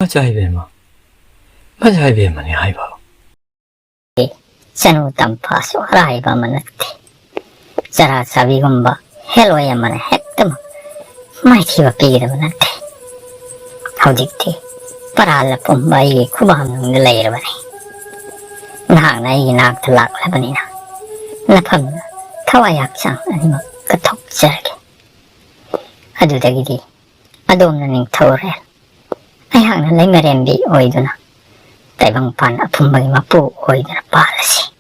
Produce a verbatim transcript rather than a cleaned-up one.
ꯃꯆꯥ ꯏꯕꯦꯝꯃ, ꯃꯆꯥ ꯏꯕꯦꯝꯃꯅꯤ ꯍꯥꯏꯕ꯫ ꯆꯅꯨ ꯇꯝꯐꯥꯁꯨ ꯑꯔꯥꯏꯕ ꯑꯃ ꯅꯠꯇꯦ꯫ ꯆꯔꯥ ꯆꯥꯕꯤꯒꯨꯝꯕ ꯍꯦꯂꯣꯏ ꯑꯃꯅ ꯍꯦꯛꯇꯃꯛ ꯃꯥꯏꯊꯤꯕ ꯄꯤꯒꯗꯕ ꯅꯠꯇꯦ꯫ ꯍꯧꯖꯤꯛꯇꯤ ꯄꯔꯥꯜꯂ ꯄꯨꯝꯕ ꯑꯩꯒꯤ ꯈꯨꯕꯥꯛ ꯃꯅꯨꯡꯗ ꯂꯩꯔꯕꯅꯤ꯫ ꯅꯍꯥꯛꯅ ꯑꯩꯒꯤ ꯅꯥꯛꯇ ꯂꯥꯛꯂꯕꯅꯤꯅ ꯅꯐꯝꯗ ꯊꯋꯥꯏ ꯍꯛꯆꯥꯡ ꯑꯅꯤꯃꯛ ꯀꯠꯊꯣꯛꯆꯔꯒꯦ꯫ ꯑꯗꯨꯗꯒꯤꯗꯤ ꯑꯗꯣꯝꯅ ꯅꯤꯡꯊꯧꯔꯦꯜ, ꯑꯩꯍꯥꯛꯅ ꯂꯩꯃꯔꯦꯟꯕꯤ ꯑꯣꯏꯗꯨꯅ ꯇꯥꯏꯕꯪꯄꯥꯟ ꯑꯄꯨꯝꯕꯒꯤ ꯃꯄꯨ ꯑꯣꯏꯗꯨꯅ ꯄꯥꯜꯂꯁꯤ꯫